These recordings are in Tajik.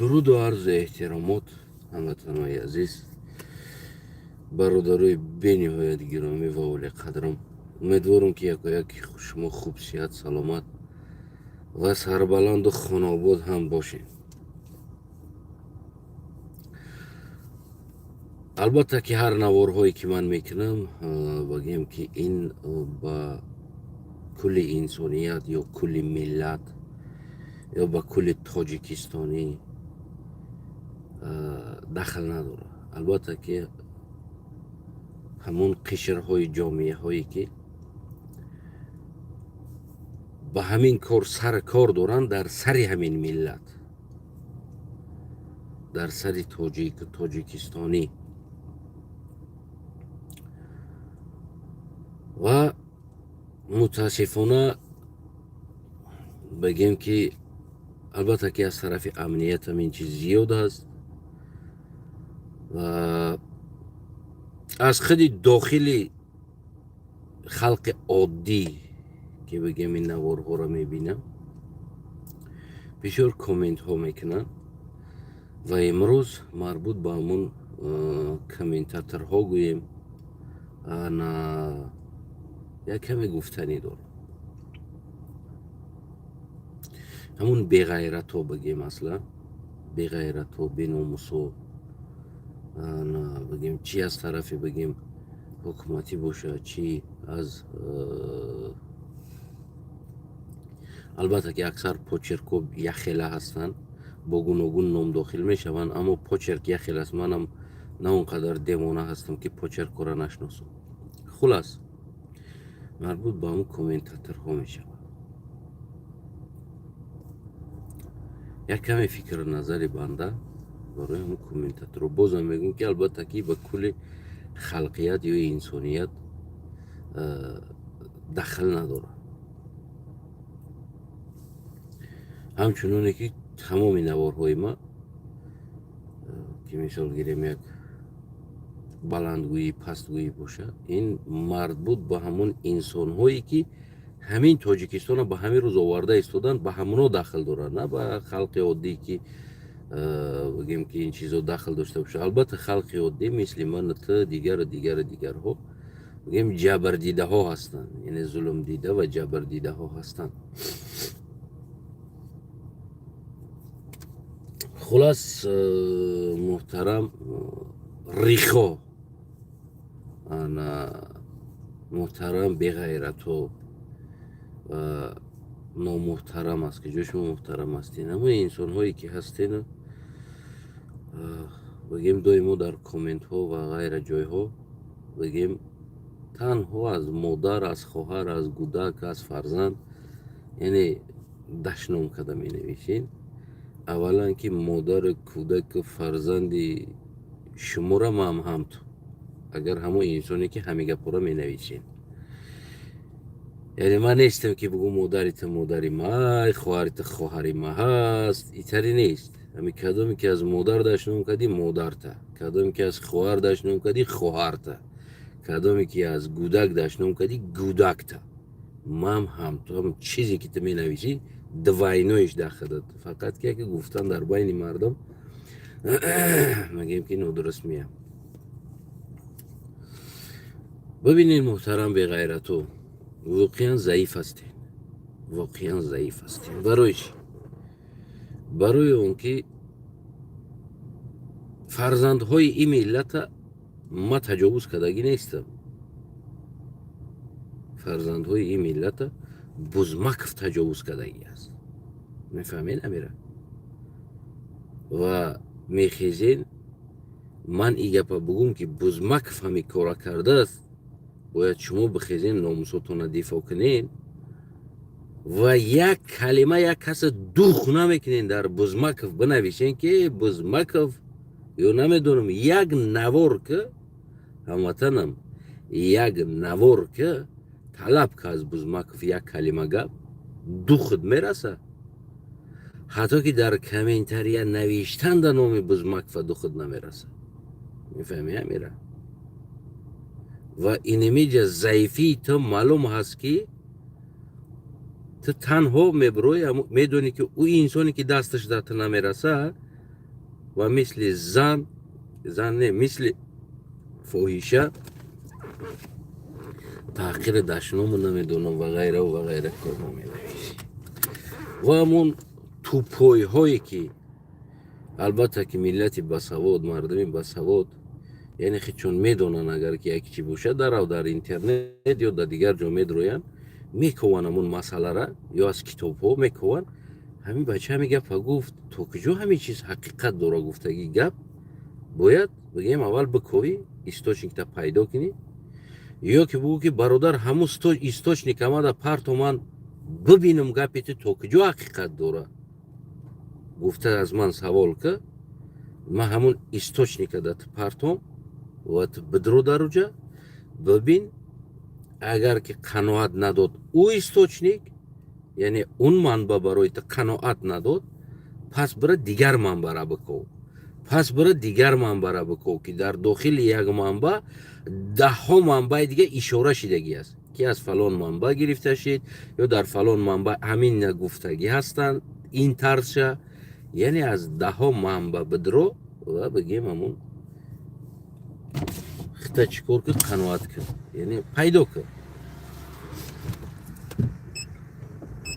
Дуруду арзу эҳтиромот, ҳамватанои азиз, бародарои бениҳоят гиромӣ ва олиқадрам. Умедворам, ки якояки шумо хуб, сиҳат, саломат ва сарбаланду хонаобод ҳам бошед. Албатта ки ҳар наворҳое ки ман мекунам, бигӯем ки ин ба кулли инсоният ё кулли миллат ё ба кулли тоҷикистонӣ дахл надорад. Албатта ки ҳамон қишрҳои ҷомеаҳое ки ба ҳамин кор сар кор доранд, дар сари ҳамин миллат, дар сари тоҷику тоҷикистонӣ ва мутаассифона бигем ки албатта ки аз тарафи амниятам ин чиз зиёд аст ва аз худи дохили халқи оддӣ ки бигем ин наворҳоро мебинам, бисёр комментҳо мекунанд ва имрӯз марбут ба ҳамун комментаторҳо гӯем, ана як каме гуфтанӣ дорам. Ҳамун беғайратҳо, бигем, аслан беғайратҳо, беномусо, бигем, чи аз тарафи, бигем, ҳукуматӣ бошад, чи аз албатта ки аксар почеркҳо якхела ҳастанд, бо гуногун ном дохил мешаванд, аммо почерк якхел аст. Манам на он қадар девона ҳастам, ки почеркҳоро нашиносам. Хулас, марбут ба ҳамун комментаторҳо мешавад. Як каме фикру назари банда барои ҳамун комментаторҳо. Бозам мегӯям, ки албатта ки ба кулли халқият ё инсоният дахл надорад. Ҳамчуноне ки тамоми наворҳои ма, ки мисол гирем, як баландгӯӣ, пастгӯӣ бошад, ин марбут ба ҳамон инсонҳое ки ҳамин Тоҷикистонро ба ҳамин рӯз оварда истоданд, ба ҳамоно дахл дорад, на ба халқи оддӣ, ки бигем ки ин чизо дахл дошта бошад. Албатта халқи оддӣ мисли ману ту, дигару дигару дигарҳо, бигем, ҷабрдидаҳо ҳастанд, яъне зулмдида ва ҷабрдидаҳо ҳастанд. Хулас, муҳтарам рихо, ана муҳтарам беғайратҳо ва номуҳтарам аст, ки ҷои шумо муҳтарам ҳастед, ҳамаи инсонҳое ки ҳастед, бигем, доимо дар комментҳо ва ғайра ҷойҳо, бигем, танҳо аз модар, аз хоҳар, аз гудак, аз фарзанд, яъне дашном карда менависед. Аввалан ки модару кӯдаку фарзанди шуморо ман ҳамту, агар ҳамон инсоне ки ҳамин гапҳоро менависед, яъне ман нестам ки бугӯ модари ту модари май, хоҳари ту хоҳари ма ҳаст. Итаре нест. Ҳами кадоме ки аз модар дашном кардӣ, модарта, кадоме ки аз хоҳар дашном кардӣ, хоҳарта, кадоме ки аз гудак дашном кардӣ, гудакта. Ман ҳамту ҳам чизе ки ту менависӣ, двойноиш дар худат. Фақат ки яке гуфтан дар байни мардум, мегӯем ки нодуруст меям. Бибинед, муҳтарам беғайрату, воқеан заиф ҳастед, воқеан заиф ҳастед. Барои чӣ? Барои он ки фарзандҳои ин миллата ма таҷовуз кардагӣ нестам. Фарзандҳои ин миллата Бузмаков таҷовуз кардагӣ аст, мефаҳмед амира? Ва мехезен, ман и гапа бугум ки Бузмаков ҳамин кора кардааст, бояд шумо бихезен, номусотонро дифоъ кунед ва як калима, як каса дух намекунен дар Бузмаков бинависен ки Бузмаков ё намедонам, як навор ки, ҳамватанам, як навор ки талаб ка аз Бузмаков, як калима гап духт мераса, ҳатто ки дар комментария навиштан да номи Бузмакова духт намераса, мефаҳми амира? Ва инамиҷа заифии ту маълум ҳаст, ки ту танҳо мебирои, медонӣ ки ӯ инсоне ки дасташ дар ту намераса. Ва мисли зан, зан не, мисли фоҳиша таҳқири дашному намедонам ва ғайраву ва ғайра корҳо менависӣ. Ва ҳамон тупойҳое ки, албатта, ки миллати басавод, мардуми басавод, яъне хи чун медонанд, агар ки як чӣ бошад, дарав дар интернет ё дар дигар ҷо медроянд, мекованд ҳамон масъалара ё аз китобҳо мекованд. Ҳамин бача ҳамин гапа гуфт, то куҷо ҳамин чиз ҳақиқат дора, гуфтагӣ гап бояд бигем, аввал биковӣ, источникта пайдо кунӣ, ё ки бугӯ ки бародар, ҳамун источник амада парто, ман бибинам гапи ту то куҷо ҳақиқат дора, гуфта аз ман савол ка, ман ҳамун источника да ту партом ва ту бидро даруҷа бибин. Агар ки қаноат надод ӯ источник, яъне он манба барои ту қаноат надод, пас бира дигар манбара биков, пас бира дигар манбара биков, ки дар дохили як манба даҳҳо манбаи дига ишора шидагӣ аст, ки аз фалон манба гирифта шид ё дар фалон манба ҳамин гуфтагӣ ҳастанд, ин тарзша, яъне аз даҳҳо манба бидро ва бигем ҳамун хита чӣ кор кун, қаноат кун, яъне пайдо кун.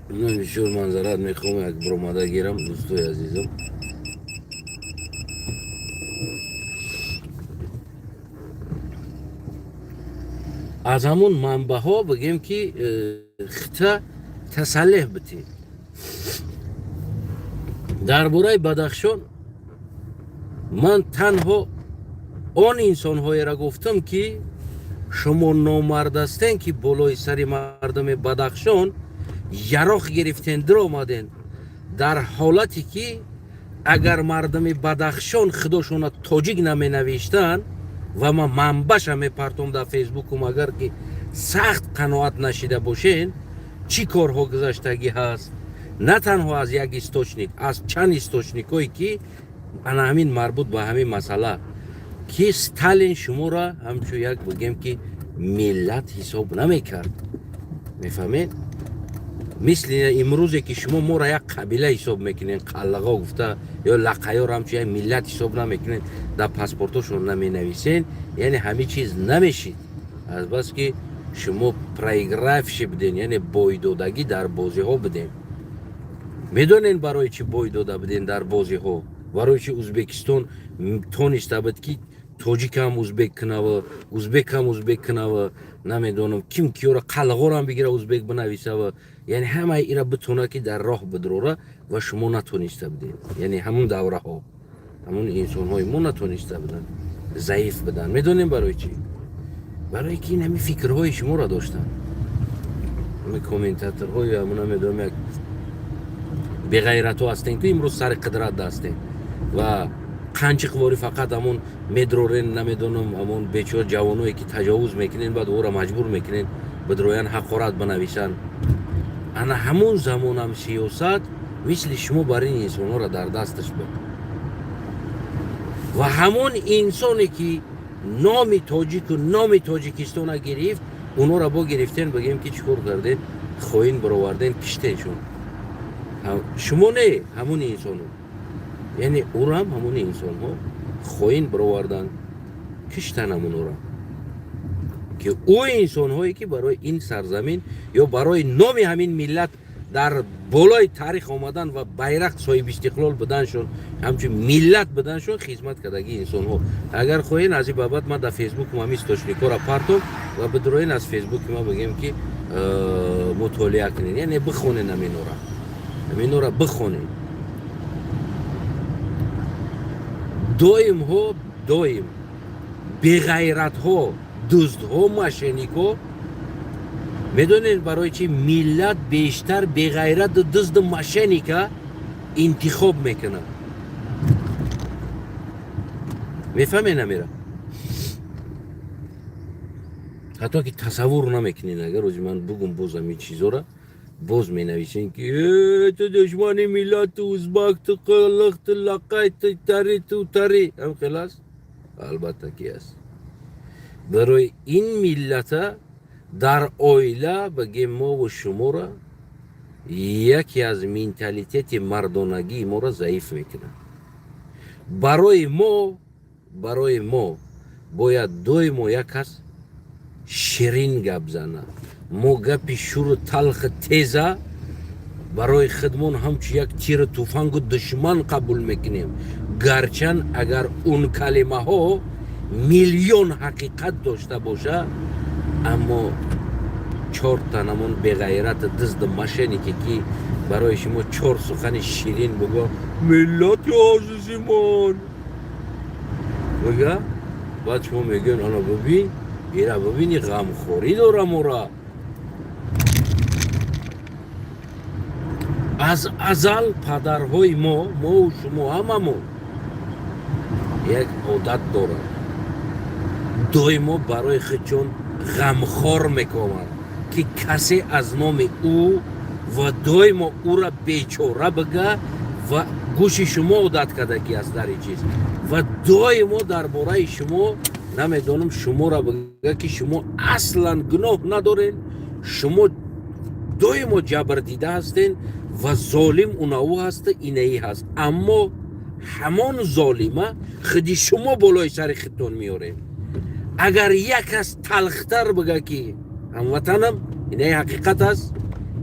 Бисёр манзарат мехоҳам, як биромада гирам, дӯстои азизам. Аз ҳамун манбаъҳо бигем ки хита тасаллеҳ битӣ. Дар бораи Бадахшон ман танҳо он инсонҳоеро гуфтам, ки шумо номард ҳастен, ки болои сари мардуми Бадахшон яроқ гирифтен, диромаден, дар ҳолате ки агар мардуми Бадахшон худошона тоҷик наменавиштанд. Ва ман манбаша мепартом дар Фейсбукум, агар ки сахт қаноат нашида бошен, чӣ корҳо гузаштагӣ ҳаст, на танҳо аз як источник, аз чанд источникҳое ки ана ҳамин марбут ба ҳамин масъала, ки Сталин шуморо ҳамчун як, бигем ки, миллат ҳисоб намекард. Мефаҳмед, мисли имрӯзе ки шумо моро як қабила ҳисоб мекунед, қаллағо гуфта ё лақаёро ҳамчун як миллат ҳисоб намекунед, дар паспортошон наменависен, яъне ҳамин чиз намешид, азбаски шумо проигравший буден, яъне бойдодагӣ дар бозиҳо будем. Медонед, барои чӣ бой дода будем дар бозиҳо? Барои чи Узбекистон тониста буд, ки тоҷикам узбек кунава, узбекам узбек кунава, намедонам, ким киёра, қалғорам бигира, узбек бинависава, яъне ҳамаи ира битона ки дар роҳ бидрора, ва шумо натониста будед. Яъне ҳамун давраҳо ҳамун инсонҳои мо натониста буданд, заиф буданд. Медонем барои чӣ? Барои ки ин ҳамин фикрҳои шуморо доштанд, ҳамин комментаторҳои ҳамун, намедонам, як беғайратҳо ҳастем, ки имрӯз сари қудрат ҳастем ва қанчиқворӣ фақат ҳамон медрорен, намедонам, ҳамон бечора ҷавоное ки таҷовуз мекунен, баъд ӯро маҷбур мекунен бидроян, ҳақорат бинависанд. Ана ҳамон замонам сиёсат мисли шумо бар ин инсонҳоро дар дасташ буд ва ҳамон инсоне ки номи тоҷику номи Тоҷикистона гирифт, онҳоро бо гирифтен, бигем ки чӣ кор карден, хоин бароварден, киштеншон. Шумо не, ҳамон инсоно, яъне ӯрам ҳамон инсонҳо хоин баровардан, киштан ҳамонора, ки ӯ инсонҳое ки барои ин сарзамин ё барои номи ҳамин миллат дар болои таърих омадан ва байрақ соҳиби истиқлол буданшон, ҳамчун миллат буданшон хизмат кардагии инсонҳо. Агар хоҳен, аз ин бабат ман дар Фейсбукум ҳамин источникҳоро партом ва бидроен, аз Фейсбуки ман, бигем ки, мутолиа кунед, яъне бихонен ҳаминора, ҳаминора бихонед. Доимҳо, доим беғайратҳо, дуздҳо, мошенникҳо. Медонед, барои чи миллат бештар беғайрату дузду мошенника интихоб мекунад? Мефаҳмед намера? Ҳатто ки тасаввур намекунед. Агар ози ман бугум, боз ҳамин чизора боз менависем, ки ту душмани миллат, ту узбак, ту қилиқ, ту лақай, ту тари, ту тари. Ҳам хел аст, албатта ки аст. Барои ин миллата дар оила, бигем, мову шуморо яке аз менталитети мардонагии моро заиф мекунад. Барои мо бояд доимо як кас ширин гап зана. Мо гапи шуру талхи теза барои худмон ҳамчун як тиру туфангу душман қабул мекунем, гарчанд агар он калимаҳо миллион ҳақиқат дошта боша. Аммо чорта намон беғайрату дизду мошеннике, ки барои шумо чор сухани ширин буго, миллати азизимон буга, баъд шумо мегӯен: ана бубин, ира бубини, ғамхорӣ дорам ора. Аз азал падарҳои мо, мову шумо, ҳамамон як одат дорад: доимо барои худчон ғамхор мекомад, ки касе аз номи ӯ ва доимо ӯра бечора бига. Ва гӯши шумо одат карда ки аст дар ин чиз, ва доимо дар бораи шумо, намедонам, шуморо бига, ки шумо аслан гуноҳ надорен, шумо доимо ҷабрдида ҳастен ва золим унаву ҳаста, инаӣ ҳаст. Аммо ҳамон золима худи шумо болои сари худтон меорем. Агар як кас талхтар бига, ки ҳамватанам, инаи ҳақиқат аст,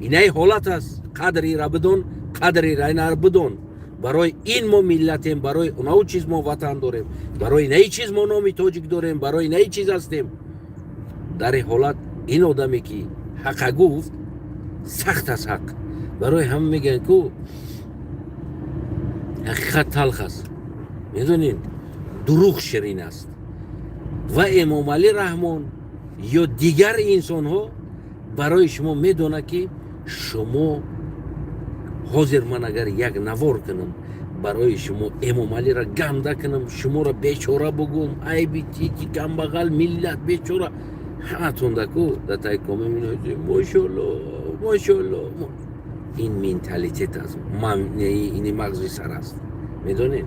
инаи ҳолат аст, қадри ира бидон, қадри ира инара бидон, барои ин мо миллатем, барои унаву чиз мо ватан дорем, барои инаи чиз мо номи тоҷик дорем, барои инаи чиз ҳастем. Дар ин ҳолат ин одаме, ки ҳақа гуфт, сахт аст ҳақ. Барои ҳама мегӯянд, ку ҳақиқат талх аст, медонед, дурӯғ ширин аст. Ва Эмомалӣ Раҳмон ё дигар инсонҳо барои шумо медонад, ки шумо ҳозир, ман агар як навор кунам, барои шумо Эмомалиро ганда кунам, шуморо бечора бугум, айби тити камбағал, миллат бечора, ҳаматон даку да тайкоме минои, мошолло, мошолло. Ин менталитет аст, ини мағзи сар аст, медонед.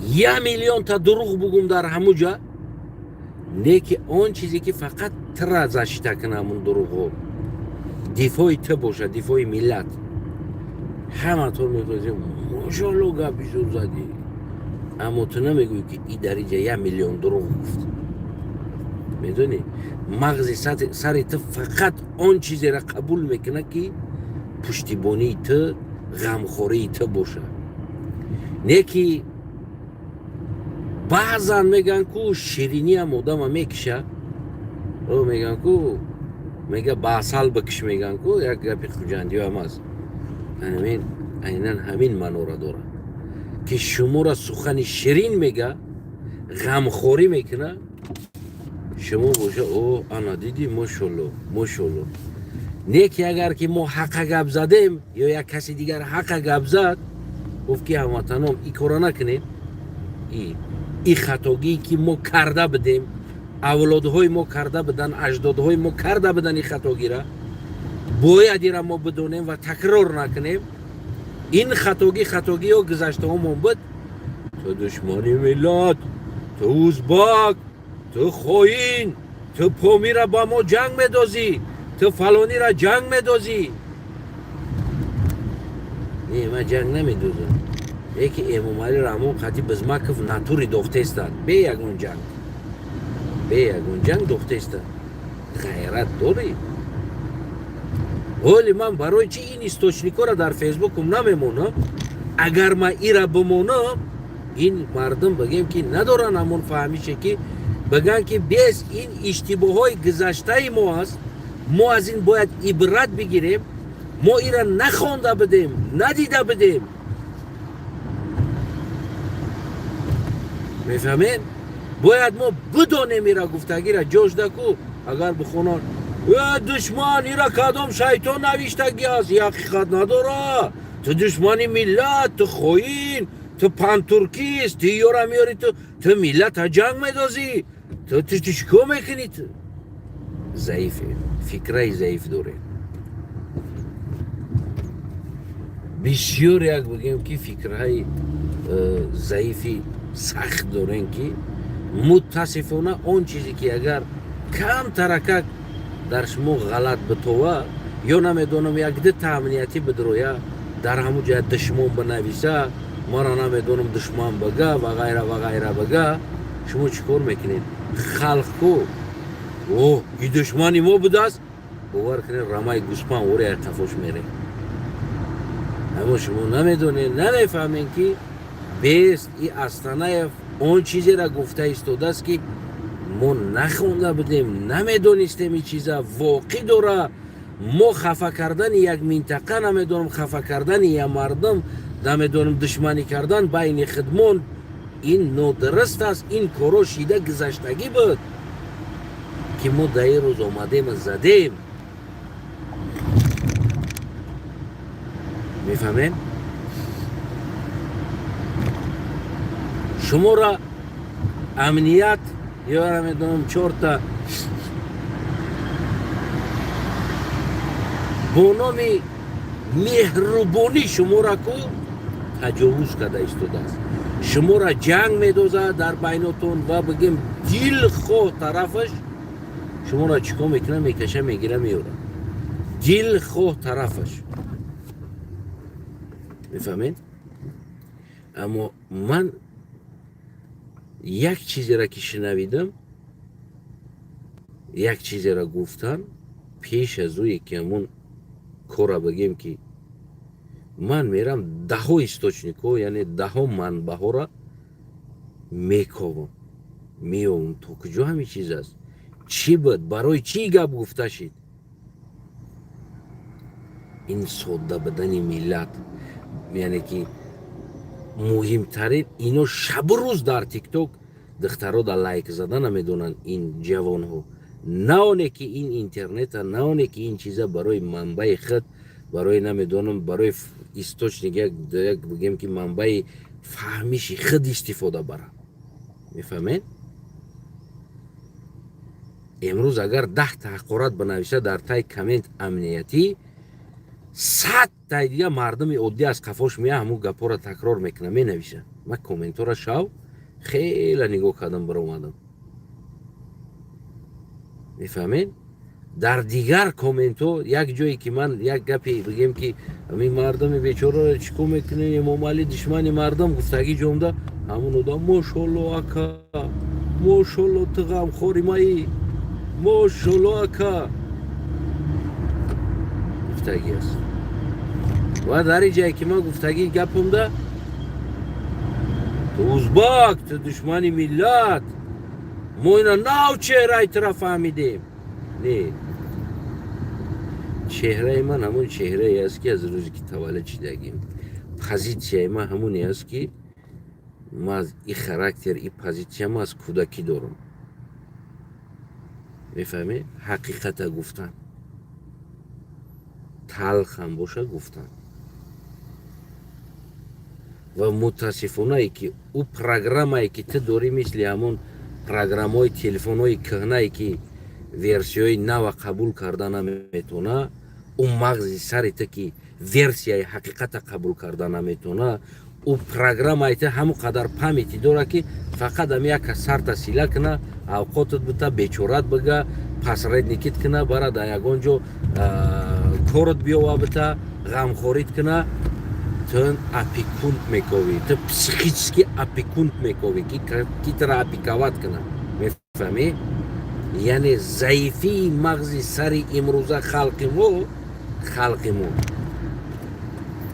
Як миллионта дурӯғ бугум дар ҳамуҷа, не ки он чизе, ки фақат тра защита кунам, ҳамун дурӯғҳо дифои ту бошад, дифои миллат, ҳаматон мегӯед: мошолло, гапи зур задӣ. Аммо ту намегӯӣ, ки и дар инҷа 1 миллион дурӯғ гуфт. Медонӣ, мағзи сари ту фақат он чизеро қабул мекунад, ки пуштибонии ту, ғамхории ту бошад. Не ки баъзан мегӯянд, ку шириниам одама мекиша, мегӯянд, ку мега ба асал бикиш, мегӯянд, ку як гапи хуҷандиёам аст. Ҳамин айнан ҳамин маънора дорад, ки шуморо сухани ширин мега, ғамхорӣ мекунад, шумо боша: о, ана дидӣ, мошолло, мошолло. Не ки агар ки мо ҳақа гап задем ё як каси дигар ҳақа гап зад, гуфт, ки ҳамватаном, и кора накунем, и хатогие, ки мо карда будем, авлодҳои мо карда буданд, аҷдодҳои мо карда буданд, и хатогира бояд ира мо бидонем ва такрор накунем. Ин хатогӣ хатогиё гузаштаҳомон буд. Ту душмани миллат, ту узбак, ту хоин, ту Помира ба мо ҷанг медозӣ, ту фалонира ҷанг медозӣ. Не, ман ҷанг намедозам, яке Эмомалӣ Раҳмон қати Бизмаков натури дохтестанд, бе ягон ҷанг, бе ягон ҷанг дохтестанд. Ғайрат дорӣ? Ҳоли ман барои чи ин источникҳоро дар Фейсбукум намемонам? Агар ман ира бимонам, ин мардум, бигем, ки надоранд ҳамон фаҳмише, ки бигӯянд, ки без ин иштибоҳҳои гузаштаи мо аст, мо аз ин бояд ибрат бигирем. Мо ира нахонда будем, надида будем, мефаҳмед? Бояд мо бидонем ира гуфтагира ҷошда ку агар бихонанд: э душман, ира кадом шайтон навиштагӣ аст, и ҳақиқат надора, ту душмани миллат, ту хоин, ту пантуркист, ту ёра меёри, ту миллата ҷанг медозӣ, ту чӣ кор мекунӣ? Ту заифе, фикраи заиф доред бисёр, як бигем, ки фикраҳои заифи сахт дорем, ки мутасифона он чизе, ки агар камтаракак дар шумо ғалат битова ё намедонам, як ду таъминиятӣ бидроя, дар ҳамун ҷоя душмон бинависа. Мара намедонам, душман бага ва ғайра ва ғайра бага. Шумо чӣ кор мекунед? Халқ ку о и душмани мо будааст, бовар кунед, рамаи гӯспан ори қафош мере. Аммо шумо намедонед, намефаҳмед, ки бест и Астанаев он чизеро гуфта истодааст, ки мо нахонда будем, намедонистем. Ин чиза воқеъ дора. Мо хафа кардани як минтақа, намедонам, хафа кардани як мардум, намедонам, душманӣ кардан байни хидмон, ин нодуруст аст. Ин коро шида гузаштагӣ буд, ки мо дар ин рӯз омадем, задем. Мефаҳмед? Шуморо амният ё намедонам, чорта бо номи меҳрубонӣ шуморо ку таҷовуз карда истодааст, шуморо ҷанг медозад дар байнотон ва бигем, дилхоҳ тарафаш шуморо чӣ кор мекунад? Мекаша, мегира, меёрад дилхоҳ тарафаш. Мефаҳмед? Аммо ман як чизеро ки шунавидам, як чизеро гуфтан, пеш аз ӯе ки ҳамун кора бигем, ки ман мерам даҳо источникҳо, яъне даҳо манбаъҳоро мековам, меёвам, то куҷо ҳамин чиз аст, чӣ буд, барои чӣ гап гуфта шид. Ин содда будани миллат, яъне ки муҳимтарин ино шабу рӯз дар Тикток духтаро дар лайк зада намедонанд. Ин ҷавонҳо на оне ки ин интернета, на оне ки ин чиза барои манбаи худ, барои намедонам, барои источник, як бигем ки манбаи фаҳмиши худ истифода барад. Мефаҳмед? Имрӯз агар 10-та ҳақорат бинависа дар таи коммент амниятӣ, 100-таи дига мардуми оддӣ аз қафош мея, ҳамун гапҳоро такрор мекунад, менависа. Ман комментҳоро шав хеле нигоҳ кардам, баромадам. Мефаҳмед? Дар дигар комментҳо як ҷое ки ман як гапе бигем, ки ҳамин мардуми бечораро чӣ кор мекунем, Эмомалӣ душмани мардум гуфтагӣ ҷомда, ҳамун одам: «Мошолло, ака, мошолло, ту ғамхори маӣ, мошолло, ака», гуфтагӣ аст. Ва дар ин ҷае ки ман гуфтагӣ гапумда: «Ту узбак, ту душмани миллат, мо ина нав чеҳраи тура фаҳмидем». Не, чеҳраи ман ҳамон чеҳрае аст, ки аз рӯзе ки таваллуд шидагим. Позитсияи ман ҳамоне аст, ки ман и характер, и позитсия ман аз кӯдакӣ дорам. Мефаҳмед? Ҳақиқата гуфтан, талхам боша, гуфтан. Ва мутаассифонае ки ӯ программае ки ту дорӣ, мисли ҳамон программаҳои телефонҳои кӯҳнае, ки версияҳои нава қабул карда наметавона, ӯ мағзи сари ту ки версияи ҳақиқата қабул карда наметавона, ӯ программаи ту ҳамон қадар памяти дора, ки фақат ами яка сарта сила куна, авқотат бита, бечорат бига, посредникит куна, бара дар ягон ҷо корот биёва бита, ғамхорит куна. Ту опекун мековӣ, ту психически опекун мековӣ, ки тура опековать куна. Мефаҳмӣ? Яъне заифии мағзи сари имрӯза халқи мо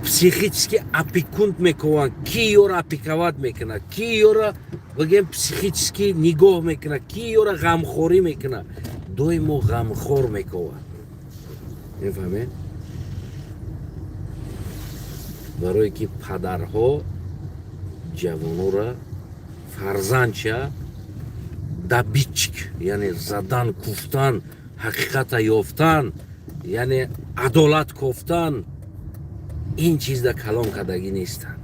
психически опекун мекованд. Ки ёра опековать мекунад, ки ёра бигем, психически нигоҳ мекунад, ки ёра ғамхорӣ мекунад, доимо ғамхор мековад. Мефаҳмед? Барое ки падарҳо ҷавонора, фарзандча добытчик, яъне задан, куфтан, ҳақиқата ёфтан, яъне адолат кофтан, ин чизда калон кардагӣ нестанд.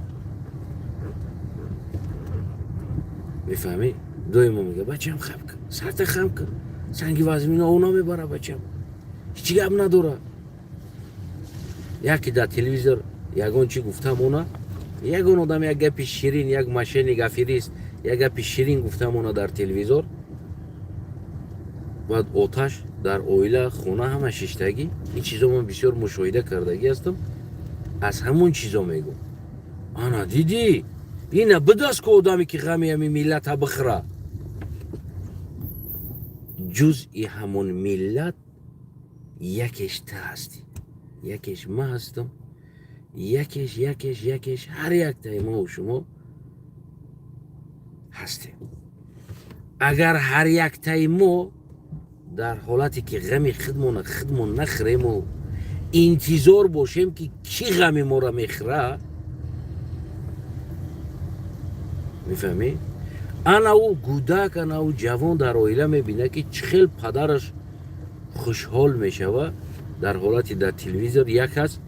Мефаҳмӣ? Доимо мега: «Бачам, хам кун, сарта хам кун, санги вазмино о намебара, бачам, ҳеҷ гап надора». Яке дар телевизор ягон чӣ гуфта мона, ягон одам як гапи ширин, як мошенник, аферист як гапи ширин гуфта мона дар телевизор, баъд оташ дар оила, хона ҳама шиштагӣ. Ин чизо ман бисёр мушоҳида кардагӣ ҳастам, аз ҳамон чизо мегӯм. Ана дидӣ, ина бидаст ку одаме ки ғами ҳами миллата бихӯра. Ҷузъи ҳамон миллат якеш ту ҳастӣ, якеш ман ҳастам, якеш, якеш, якеш, ҳар яктаи мову шумо ҳастем. Агар ҳар яктаи мо дар ҳолате ки ғами худмона худмон нахӯрему интизор бошем, ки кӣ ғами моро мехӯра, мефаҳмӣ, ана ӯ гудак, ана ӯ ҷавон дар оила мебинад, ки чӣ хел падараш хушҳол мешава дар ҳолати дар телевизор як аст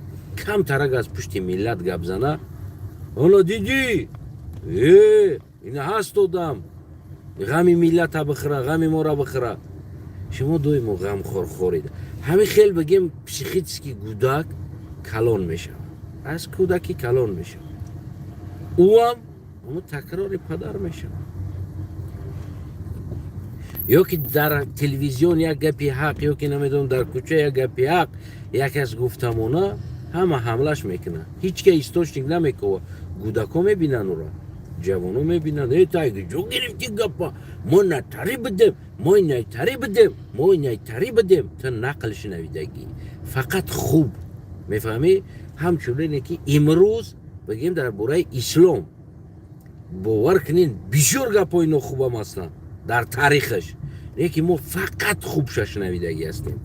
камтарак аз пушти миллат гап зана. Ана дидӣ, ина ҳаст одам ғами миллата бихӯра, ғами моро бихӯра. Шумо доимо ғамхорхорид. Ҳамин хел бигем, психически гудак калон мешавад, аз кӯдакӣ калон мешавад, ӯам ҳамо такрори падар мешавад. Ё ки дар телевизион як гапи ҳақ, ё ки намедонам, дар кӯча як гапи ҳақ як кас гуфтамона, ҳама ҳамлаш мекунад, ҳеҷ ка источник намекова. Гудако мебинанд ура, ҷавоно мебинанд: «Э, тай ҷо гирифти гапа? Мо натарӣ бидем, мо найтарӣ бидем, мо найтарӣ бидем». Ту нақл шунавидагӣ фақат хуб мефаҳмӣ. Ҳамчунине ки имрӯз бигем дар бораи ислом, бовар кунед, бисёр гапҳои нохубам ҳастанд дар таърихаш, лекин мо фақат хубша шунавидагӣ ҳастем,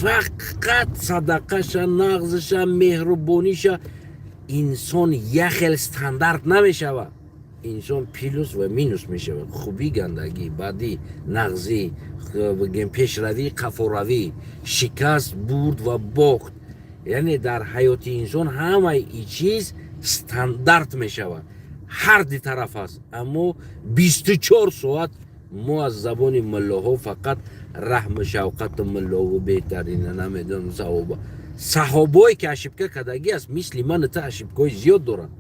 фақат садақаша, нағзаша, меҳрубониша. Инсон як хел стандарт намешавад, инсон плюс ва минус мешавад: хубӣ, гандагӣ, бадӣ, нағзӣ, бигем, пешравӣ, қафоравӣ, шикаст, бурд ва бохт. Яъне дар ҳаёти инсон ҳамаи и чиз стандарт мешавад, ҳар ди тараф аст. Аммо 24 соат мо аз забони муллоҳо фақат раҳму шавқату муллову беҳтарина, намедонам, саҳоба. Саҳобое ки ошибка кардагӣ аст, мисли ману ту ошибкаҳои зиёд доранд,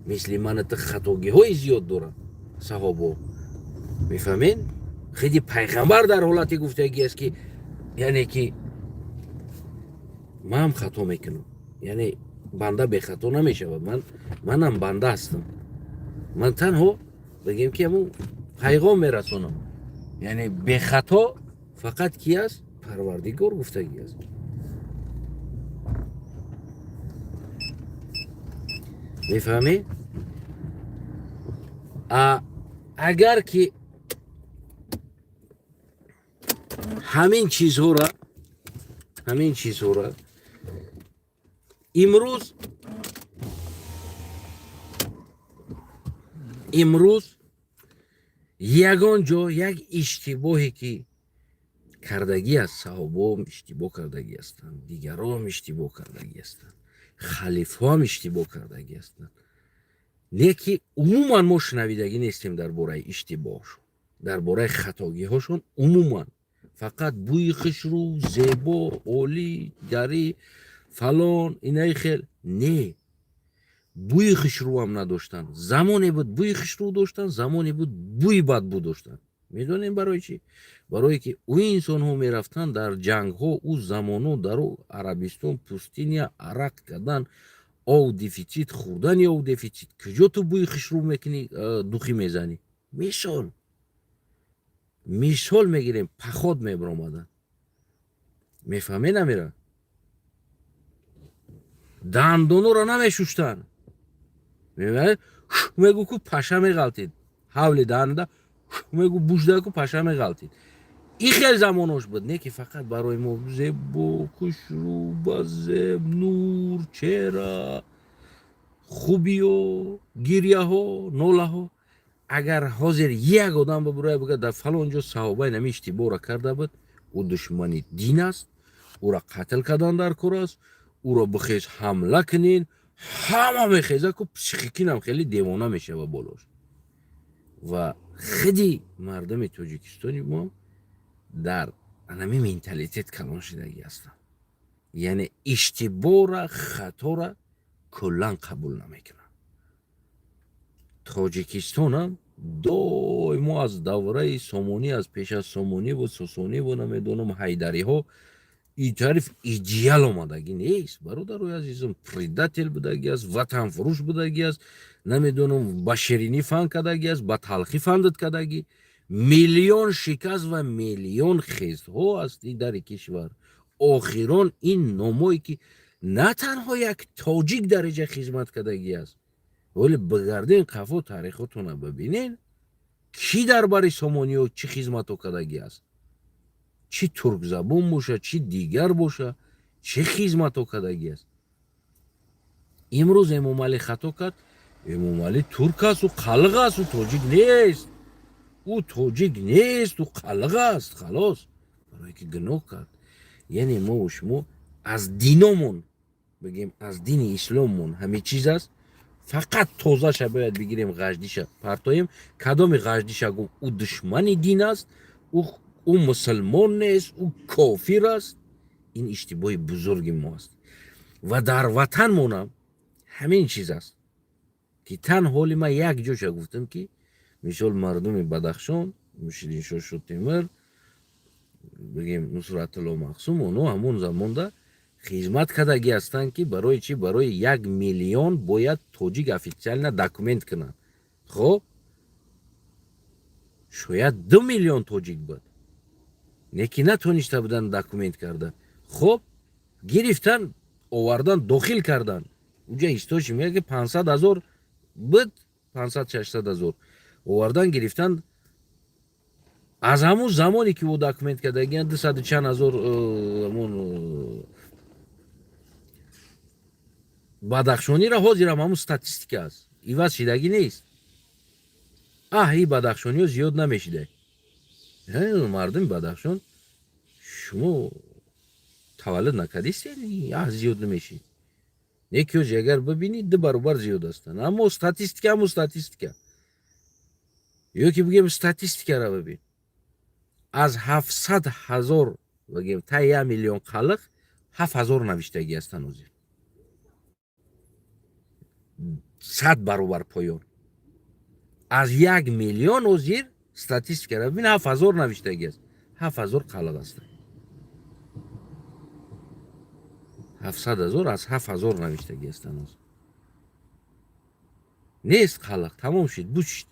мисли ману ту хатогиҳои зиёд доранд саҳобо, мефаҳмед? Хиди пайғамбар дар ҳолате гуфтагӣ аст, ки яъне ки манам хато мекунам, яъне банда бехато намешавад. Манам банда ҳастам, ман танҳо бигем ки ҳамун пайғом мерасонам. Яъне бехато фақат ки аст? Парвардигор гуфтагӣ аст. Мефаҳмӣ? Агар ки ҳамин чизҳоро имрӯз ягон ҷо як иштибоҳе ки кардагӣ аст, саҳобоам иштибоҳ кардагӣ ҳастанд, дигароам иштибоҳ кардагӣ ҳастанд, халифҳоам иштибоҳ кардагӣ ҳастанд, леки умуман мо шунавидагӣ нестем дар бораи иштибоҳшон, дар бораи хатогиҳошон. Умуман фақат бӯи хушрӯ, зебо, олӣ, дарӣ, фалон, инаи хел. Не, бӯи хушрӯам надоштанд. Замоне буд, бӯи хушрӯ доштанд, замоне буд, бӯи бадбӯ доштанд. Медонем барои чӣ? Барое ки ӯ инсонҳо мерафтанд дар ҷангҳо. Ӯ замоно дар Арабистон пустыня, арақ кардан, ов дефицит, хӯрдани ов дефицит. Куҷо ту бӯи хушрӯ мекунӣ, духӣ мезанӣ? Мисол мегирем, поход мебаромаданд, мефаҳмед? Намера дандонора намешуштанд. Мегӯ ку паша меғалтид ҳавли даҳанда, мегӯ буждаку паша меғалтид. И хел замонош буд, не ки фақат барои мо зебо, хушрӯ, базеб, нур, чера, хубиё, гирьяҳо, нолаҳо. Агар ҳозир як одам бибурая, бигӯяд, дар фалон ҷо саҳобаи нами иштибоҳро карда буд, ӯ душмани дин аст, ӯро қатл кардан дар кор аст, ӯро бихез ҳамла кунед, ҳама мехеза ку, психикинам хеле девона мешава болош. Ва хиди мардуми Тоҷикистони мо дар анами менталитет калон шудагӣ ҳастанд, яъне иштибоҳра, хатора куллан қабул намекунанд. Тоҷикистонам доимо аз давраи Сомонӣ, аз пеш аз Сомониву Сосониву, намедонам, Ҳайдариҳо. И тараф идеал омадагӣ нест, бародарои азизам. Предатель будагӣ аст, ватанфурӯш будагӣ аст, намедонам, ба ширинӣ фан кардагӣ аст, ба талхӣ фандат кардагӣ. Миллион шикаст ва миллион хезҳо аст дари кишвар. Охирон ин номое, ки на танҳо як тоҷик дараҷа хизмат кардагӣ аст, вале бигарден қафо, таърихотона бибинен, кӣ дар бари Сомониё чӣ хизматҳо кардагӣ аст, чӣ туркзабон боша, чӣ дигар боша, чӣ хизматҳо кардагӣ аст. Имрӯз Эмомалӣ хато кард. Эмомалӣ турк аст, ӯ қалиқ аст, ӯ тоҷик нест, ӯ тоҷик нест, ӯ қалиқ аст, халос. Барое ки гуноҳ кард. Яъне мову шумо аз диномон бигем, аз дини исломмон ҳаме чиз аст, фақат тозаша бояд бигирем, ғаждиша партоем. Кадоми ғаждиша гуфт, ӯ душмани дин аст, ӯ мусулмон нест, ӯ кофир аст. Ин иштибоҳи бузурги мо аст. Ва дар ватанмонам ҳамин чиз аст, ки тан ҳоли ман як ҷоша гуфтам, ки мисол мардуми Бадахшон, Мушириншо Шотемир, бигем, Нусратулло Махсум, оно ҳамон замонда хизмат кардагӣ ҳастанд, ки барои чӣ? Барои 1 миллион бояд тоҷик официально документ кунанд. Хоб, шояд 2 миллион тоҷик буд, не ки натониста буданд документ карда. Хоб, гирифтан, овардан, дохил кардан. Уҷа источник мега, ки 500 000 буд, 500-600 ҳазор овардан, гирифтан. Аз ҳамун замоне ки ӯ документ кардагиан, дусаду чанд ҳазор ҳамун бадахшонира ҳозирам ҳамун статистика аст, иваз шидагӣ нест. Аҳ, и бадахшониҳо зиёд намешида. Мардуми Бадахшон, шумо таваллуд накардистед, аҳ, зиёд намешид. Не ки ҳози агар бибинӣ, ду баробар зиёд ҳастанд, аммо статистика ҳамун статистика. Ё ки бигем, статистикаро бибин: аз 700 000, бигем, та 1 миллион қалиқ, 7000 навиштагӣ ҳастанд ҳозир, 100 баробар поён. Аз 1 миллион ҳозир статистикаро бибин, 7000 навиштагӣ аст, 7000 қалиқ ҳастанд. 700 000 аз 7000 навиштагӣ ҳастанд. Ҳозир нест қалиқ, тамом шуд, буд шуд.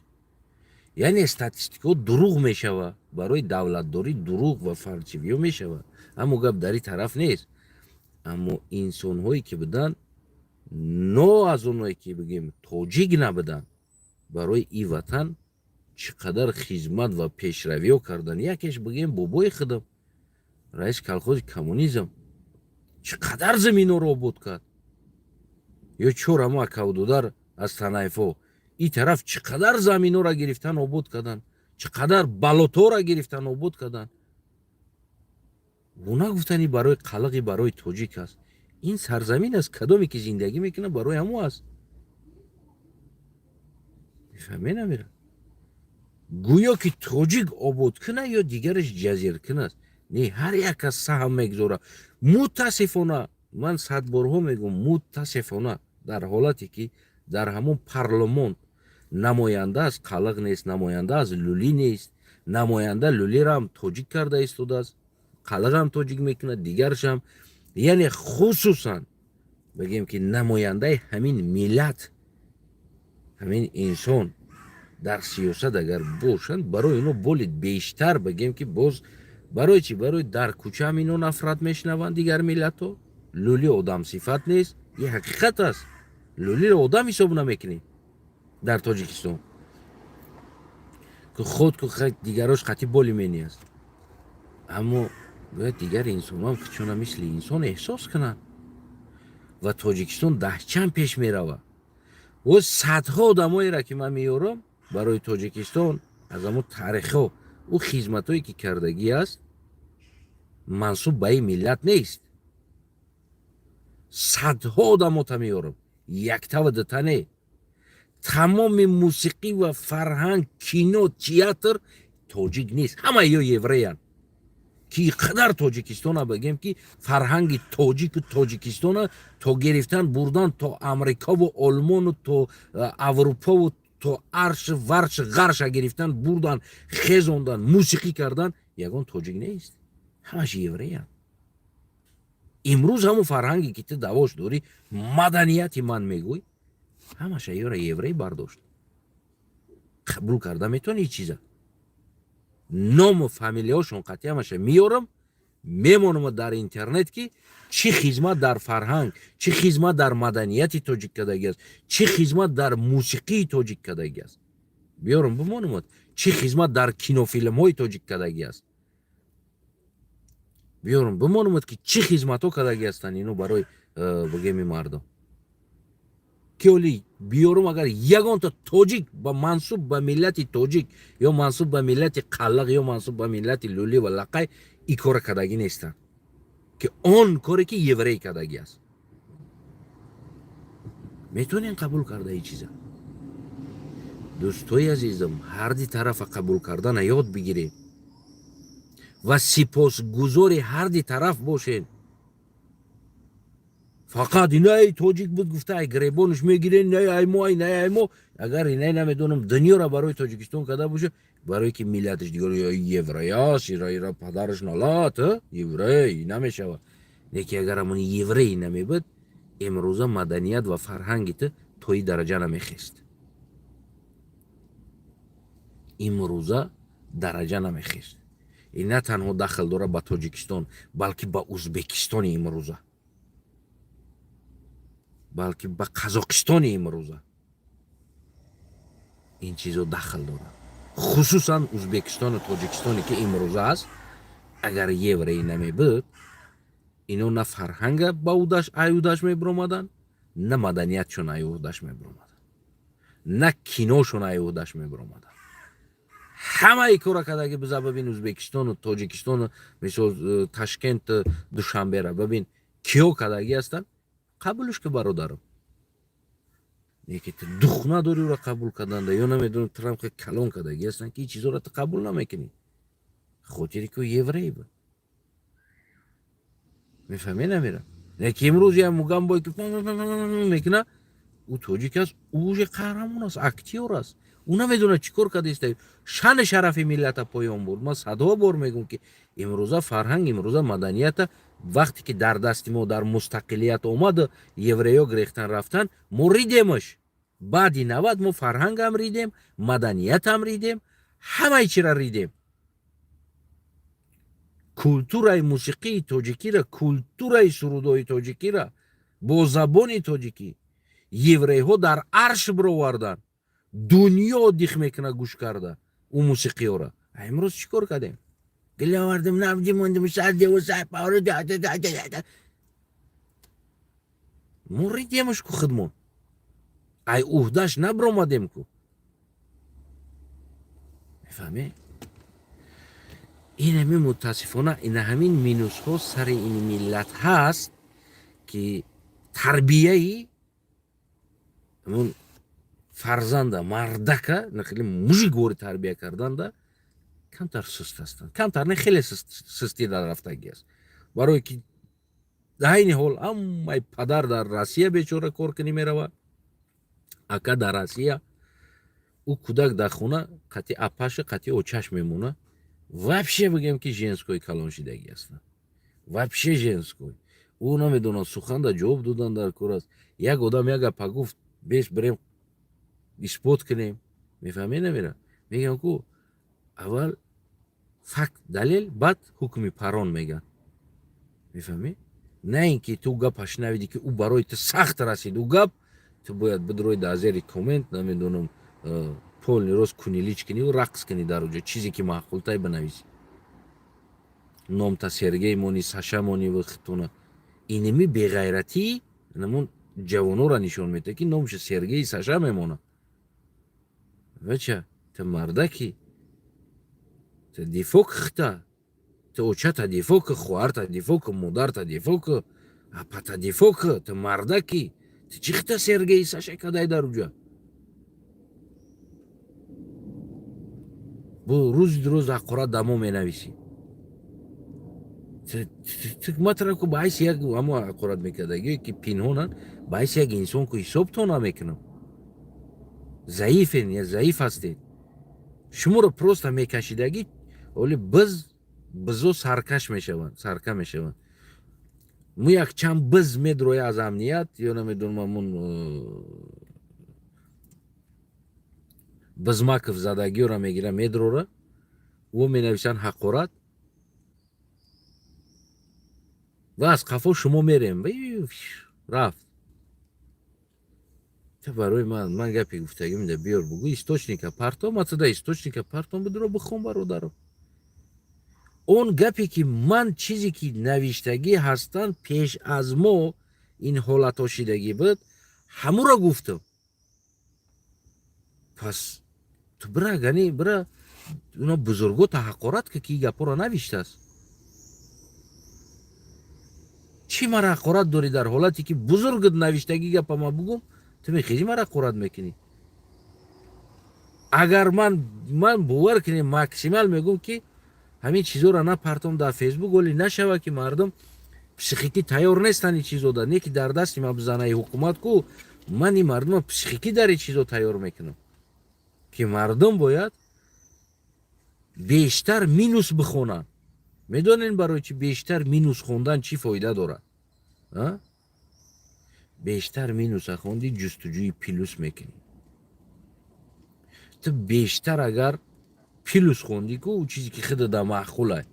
Яъне статистикаҳо дурӯғ мешава, барои давлатдорӣ дурӯғ ва фальшивиё мешава. Аммо гап дар ин тараф нест. Аммо инсонҳое ки буданд, но аз оное ки бигем тоҷик набуданд, барои и ватан чӣ қадар хизмат ва пешравиҳо карданд. Якеш, бигем, бобои худам, раиси колхози «Коммунизм», чӣ қадар заминҳоро обод кард. Ё чор ҳамо акавдудар аз Танаифо ин тараф чӣ қадар заминҳоро гирифтан, обод карданд, чӣ қадар болотҳоро гирифтан, обод карданд. Ӯ нагуфтани барои қалиқи, барои тоҷик аст. Ин сарзамин аст, кадоме ки зиндагӣ мекунад, барои ҳамо аст. Мефаҳме намера? Гӯё ки тоҷик обод куна ё дигараш ҷазиркун аст. Не, ҳар як кас саҳм мегузорад. Мутаассифона, ман садборҳо мегӯм, мутаассифона, дар ҳолате ки дар ҳамон парлумон намоянда аз қалиқ нест, намоянда аз лулӣ нест. Намоянда лулиро тоҷик карда истодааст, қалиқам тоҷик мекунад, дигаршам. Яъне хусусан бигем, ки намояндаи ҳамин миллат, ҳамин инсон дар сиёсат агар бошанд, барои ино боли бештар, бигем, ки боз барои чӣ? Барои дар кӯчаам ино нафрат мешунаванд дигар миллатҳо. Лӯли одамсифат нест, ин ҳақиқат аст. Лӯлиро одам ҳисоб намекунем дар Тоҷикистон, худ дигарош қатъи боли мени аст. Аммо бояд дигар инсонҳоам худшона мисли инсон эҳсос кунанд ва Тоҷикистон даҳчанд пеш меравад. О, садҳо одамоеро ки ман меёрам, барои Тоҷикистон аз ҳамон таърихҳо ӯ хизматҳое ки кардагӣ аст, мансуб ба ин миллат нест. Садҳо одамота меёрам, яктава дута не. Тамоми мусиқӣ ва фарҳанг, кино, театр тоҷик нест, ҳама ё евреянд, ки қадар Тоҷикистона, бигем, ки фарҳанги тоҷику Тоҷикистона то гирифтан, бурдан то Амрикову Олмону то Аврупову то арш варш ғарша гирифтан, бурдан, хезондан, мусиқӣ кардан, ягон тоҷик нест, ҳамаш евреянд. Имрӯз ҳамун фарҳанге, ки ту даъвош дорӣ, маданияти ман мегӯй, ҳамаша ёра еврей бардошт. Қабул карда метавонӣ чиза? Ному фамилияҳошон қатъи ҳамаша меёрам, мемонам дар интернет, ки чӣ хизмат дар фарҳанг, чӣ хизмат дар маданияти тоҷик кардагӣ аст, чӣ хизмат дар мусиқии тоҷик кардагӣ аст. Биёрам, бимонамад, чӣ хизмат дар кинофилмҳои тоҷик кардагӣ аст. Биёрам, бимонамад, ки чӣ хизматҳо кардагӣ ҳастанд ино барои бигеми мардум, ки оли биёрум, агар ягонта тоҷик ба мансуб ба миллати тоҷик ё мансуб ба миллати қаллақ ё мансуб ба миллати лӯлӣ ва лақай ин кора кардагӣ нестанд, ки он коре, ки еврей кардагӣ аст. Метавонем қабул карда ин чиза? Дӯстои азизам, ҳарди тарафа қабул кардана ёд бигирем ва сипосгузори ҳарди тараф бошед. Фақат инай тоҷик буд гуфта, ай гребонаш мегирен, най ай мо, ай най ай мо. Агар инай, намедонам, дунёра барои Тоҷикистон карда боша, барое ки миллаташ дигар еврей аст, ира падараш налат еврей намешавад. Леки агар ҳамон еврей намебуд, имрӯза маданият ва фарҳанги ту то и дараҷа намехест, имрӯза дараҷа намехест. Ин на танҳо дахл дорад ба Тоҷикистон, балки ба Узбекистони имрӯза, балки ба Қазоқистони имрӯза ин чизо дахл дорад. Хусусан Узбекистону Тоҷикистоне, ки имрӯза аст, агар еврей намебуд, ино на фарҳанга ба удаш аюдаш мебиромаданд, на маданиятшон аюдаш мебиромаданд, на киношон аюдаш мебиромаданд. Ҳамаи кора кардаги биза бибин, Узбекистону Тоҷикистону, мисол, Ташкенту Душанбера бибин, киё кардагӣ ҳастанд. Қабулш ки, бародарам, леки ту дух надорӣ ӯро қабул карданда. Ё намедонам, Трамп калон кардагӣ ҳастанд, ки ин чизоро ту қабул намекунӣ, хотире ки еврей буд. Мефаҳмӣ, намера? Леки имрӯз як мугамбое, ки мекуна, ӯ тоҷик аст, ӯ уже қаҳрамон аст, актёр аст. Ӯ намедонад, чӣ кор кардааст, шаъни шарафи миллата поён бурд. Ман садҳо бор мегӯм, ки имрӯза фарҳанг, имрӯза маданията вақте ки дар дасти мо дар мустақилият омад, евреё гирехтан рафтан, мо ридемаш. Баъди 90 мо фарҳангам ридем, маданиятам ридем, ҳамаи чира ридем. Культураи мусиқии тоҷикира, культураи сурудҳои тоҷикира бо забони тоҷикӣ еврейҳо дар арш бироварданд. Дунё дих мекунад гӯш карда ӯ мусиқиёра. Имрӯз чӣ кор кардем? Гиловардем, навдимондем. Мо ридемаш ку, худмон ай уҳдаш набиромадем ку. Мефаҳмӣ? Ин ҳамин, мутаассифона, ина ҳамин минусҳо сари ин миллат ҳаст, ки тарбияи ҳамун фарзанда мардака хеле мужиквори тарбия карданда камтар суст ҳастанд. Камтар не, хеле сустӣ дар рафтагӣ аст, барое ки айни ҳол ҳамаи падар дар Россия бечора кор кунӣ меравад, ака дар Россия, ӯ кӯдак дар хона қатъи апаша, қатъи очаш мемонад. Вообще бигем, ки женской калон шидагӣ ҳастанд, вообще женской. Ӯ намедонад суханда ҷавоб додан дар кор аст. Як одам як гапа гуфт, беш бирем, исбот кунем. Мефаҳмед, намера? Мегӯям ку, аввал факт, далел, баъд ҳукми парон мегӯянд. Мефаҳмӣ? На ин ки ту гапа шунавидӣ, ки ӯ барои ту сахт расид, ӯ гап, ту бояд бидрои дар зери коммент, намедонам, полный рост кунилич кунӣ, рақс кунӣ, дар оҷо чизе ки маъқултай бинависӣ, номта Сергей мони, Саша мони хитуна. Инеми беғайратӣ намон ҷавонора нишон медиҳад, ки номша Сергей, Саша мемонад. Бача, ту мардаки, ту дифоъ хита, ту очата дифоъ ку, хоҳарта дифоъ ку, модарта дифоъ ку, апата дифоъ ку. Ту мардаки, ту чӣ хита Сергей, Саша кадай дар уҷа? Бо рӯзи рӯз ҳақорат дамо менависӣ. Матра ку ба ҳайси як ҳамо ҳақорат мекардагӣ, ки пинҳонанд, ба ҳайси як инсон ку ҳисобтон намекунам. Заифен, я заиф ҳастед, шуморо просто мекашидагӣ. Оли биз бизо саркаш мешаванд, сарка мешаванд. Му якчанд биз медроя аз амният ё намедонам, ҳамун бизмаков задагиёра мегира, медрора, ӯ менависанд ҳақорат ва аз қафо шумо мерем. Рафт. Барои ман гапе гуфтагим да биёр, бугӯ, источника партом, атуда источника партом, бидуро бихон, бародаро. Он гапе ки ман, чизе ки навиштагӣ ҳастанд, пеш аз мо ин ҳолатҳо шидагӣ буд, ҳамуро гуфтам. Пас ту бира, гани бира, уна бузургота ҳақорат ки ин гапҳоро навиштааст. Чӣ мара ҳақорат дорӣ, дар ҳолате ки бузургат навиштагӣ гапа ма бугум, ту мехези мара ҳақорат мекунӣ? Агар ман бовар кунем, максимал мегӯм, ки ҳамин чизоро напартом дар Фейсбук, оли нашава ки мардум психикӣ тайёр нестанд ин чизода. Не ки дар дасти ман бизанаи ҳукумат ку, ман ин мардума психикӣ дар ин чизо тайёр мекунам, ки мардум бояд бештар минус бихонанд. Медонед, барои чи бештар минус хондан чӣ фоида дорад? Бештар минуса хонди, ҷустуҷӯи плюс мекунӣ. Ту бештар агар плюс хонди ку, ӯ чизе ки худада маъқулай,